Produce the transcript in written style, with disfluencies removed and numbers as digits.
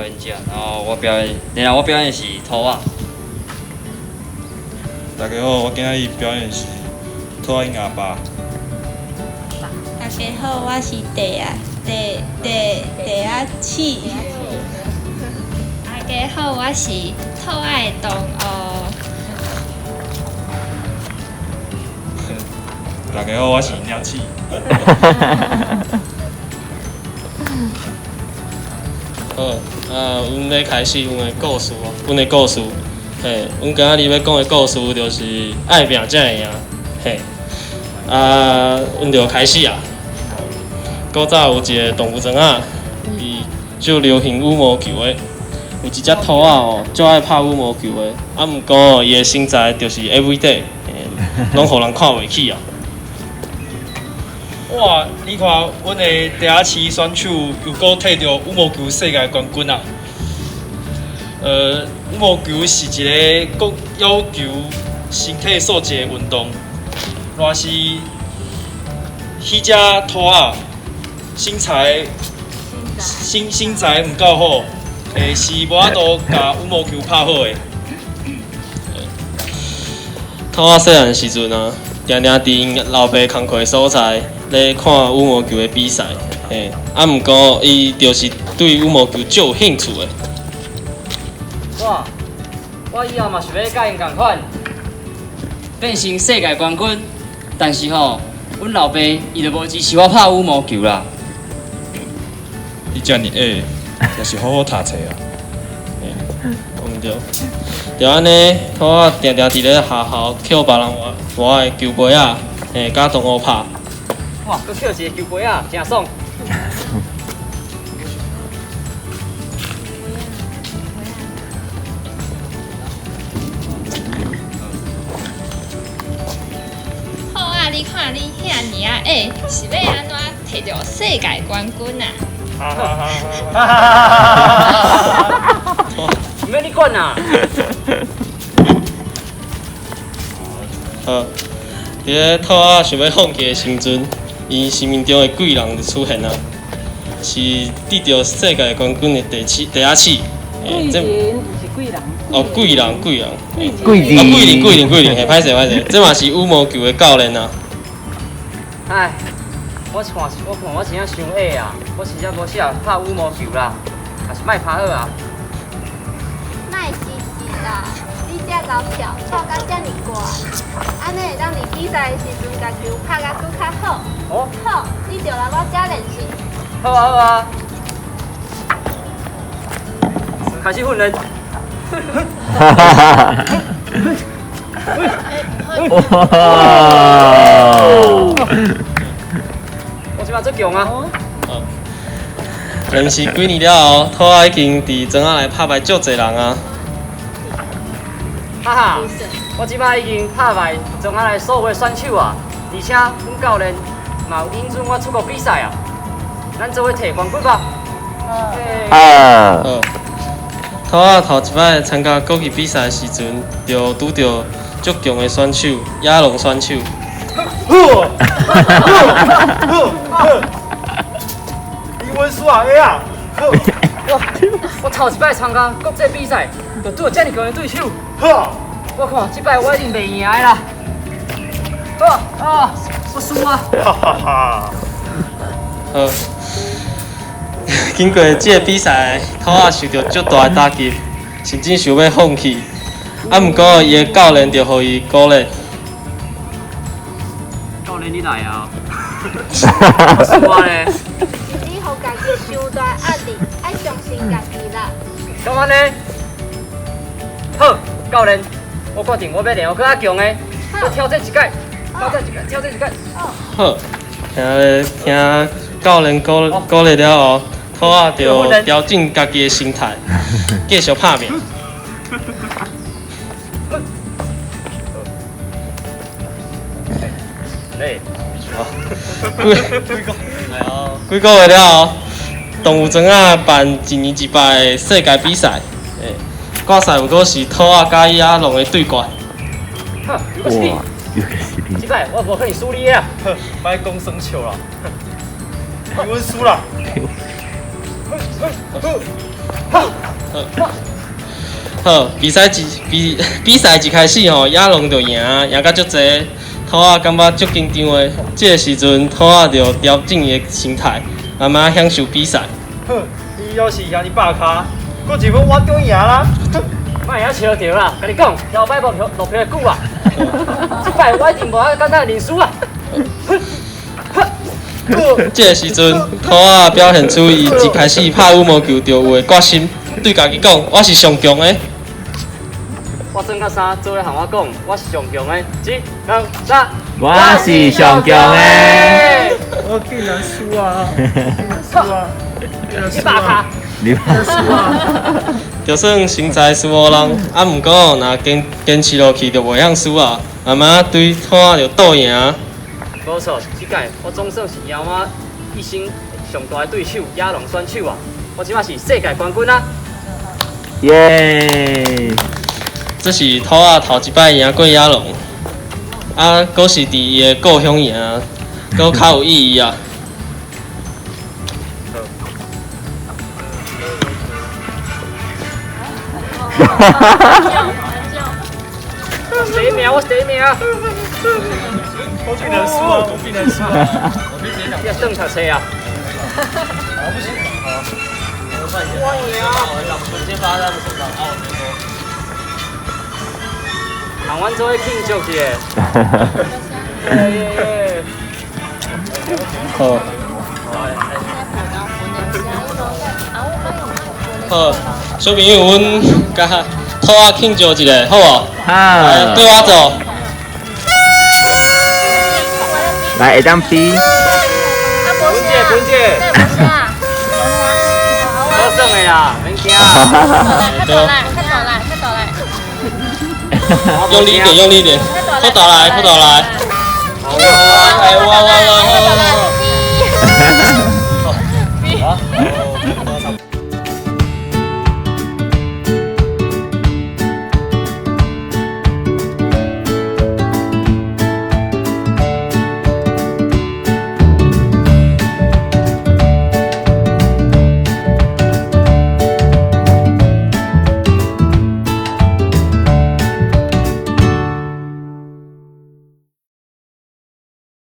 演者，然後我表演，然後我表演的是兔仔。大家好，我今仔日表演的是兔仔𪜶阿爸。大家好，我是地仔地地地仔鼠。大家好，我是兔仔的同學。大家好，我是鳥鼠。好，啊，阮欲開始阮的故事哦，阮的故事，嘿，阮今仔日欲講的故事就是愛拚才會贏，嘿，啊，阮就開始啊。古早有一个動物莊仔，伊就流行羽毛球的，有一隻兔仔哦，足愛拍羽毛球的，啊，毋過伊的身材就是 every day，攏予人看袂起啊。哇！你看，阮的地仔鼠選手又閣摕著羽毛球世界冠軍啊！羽毛球是一个閣要求身體素質的運動。若是彼隻兔仔身材身材毋夠好，是無法度共羽毛球拍好的。兔仔細漢時陣啊，定定佇𪜶老爸工課的所在咧看羽毛球的比賽，嘿，啊，毋過伊就是對羽毛球足有興趣的。我，我以後嘛想欲佮𪜶仝款，變成世界冠軍。但是吼，阮老爸伊就無支持我拍羽毛球啦。你遮爾矮，也是好好讀冊啊。講對，就按呢，兔仔定定佇咧學校抾別人換的球杯仔，嘿，佮同學拍。哇，閣抾一个球杯仔，誠爽。好啊，你看你遐爾仔矮，是欲按怎摕著世界冠軍啊？哈哈哈哈哈！毋免你管啦。好，佇咧兔仔想欲放棄的時陣，伊生命中的貴人就出現啊，是得著世界冠軍的地鼠地仔鼠。貴人毋是貴人。哦，貴人貴人。貴人。哦，貴人貴人貴人，嘿，歹勢歹勢，這嘛是羽毛球的教練啊。唉，我看我看我真正傷矮啊，我實在無適合拍羽毛球啦，還是莫拍好啊。莫是是啦，你遮𠢕跳跳甲遮爾懸，按呢會當佇比賽的時陣，共球拍甲閣較好。哦。好，你就來我遮練習。好啊好啊。開始訓練。哈哈哈！哇！我這擺足強啊！連續幾年了後，兔仔已經佇莊仔內拍敗足濟人啊！哈哈，我這擺已經拍敗莊仔內所有的選手啊，而且阮教練嘛有允准我出國比賽啊！咱做伙摕冠軍吧！啊！好，兔仔頭一擺參加國際比賽的時陣，就拄著足強的選手野狼選手。你阮輸啊，矮啊！我我頭一擺參加國際比賽，就拄著遮爾強的對手。我看這擺我一定袂贏的啦。好啊，我輸啊！哈哈哈！好，經過這个比賽，兔仔受著足大的打擊，甚至想欲放棄。啊，毋過伊的教練就予伊鼓勵。教練，你來啊！我輸啊咧！是你予家己傷大壓力，愛相信家己啦。敢按呢？好，教練，我決定我欲練予閣較強的，閣挑戰一擺，挑戰一擺，挑戰一擺。好，聽咧聽教練鼓鼓勵了後，兔仔就調整家己的心態，繼續拍拚。嘞，幾個月了後，動物莊仔辦一年一擺的世界比賽，決賽又閣是兔仔佮野狼的對決。哇，又閣是你，又閣是你。這擺我無可能輸你啊！莫講耍笑啦，你阮輸啦！好，比赛一开始吼，野龙就赢，赢甲足济，兔仔感觉足紧张的。这个时阵，兔仔就调整伊的心态，慢慢享受比赛。哼，你要是遐尔百跤，阁一分我就赢啦。莫遐笑著啦，共你讲，飘摆无落票久啊，这摆我一定无遐简单认输啊！这个时阵，兔仔表现出伊一开始拍羽毛球就有的决心，对家己讲：我是上强的。我转甲衫做伙向我讲，我是上强的。一、两、三，我是上强的。我竟然输啊！输啊！你百跤，你输啊！就算身材输予人，啊，毋过若坚持落去，就袂晓输啊。慢慢对兔仔就斗赢。无错，这届我总算是赢我一生上大的对手野龙选手啊！我这摆是世界冠军啊！耶！这是兔仔头一摆赢过野龙，啊，阁是伫伊的故乡赢，阁较有意义啊！我是第一名，我是第一名！我竟然输啊！我竟然输啊！你也转读册啊？不行，我赢啊！直接发在他们手上，啊，我直接说。让阮做伙庆祝一下。耶耶耶！好。好，小朋友，阮共兔仔庆祝一下，好无？好。来，对我做。来，会当比。文姐，文姐。好耍的啦，免惊。较大来，较大来，较大来。用力一点，用力一点，较大来，较大来。哎，哇哇哇！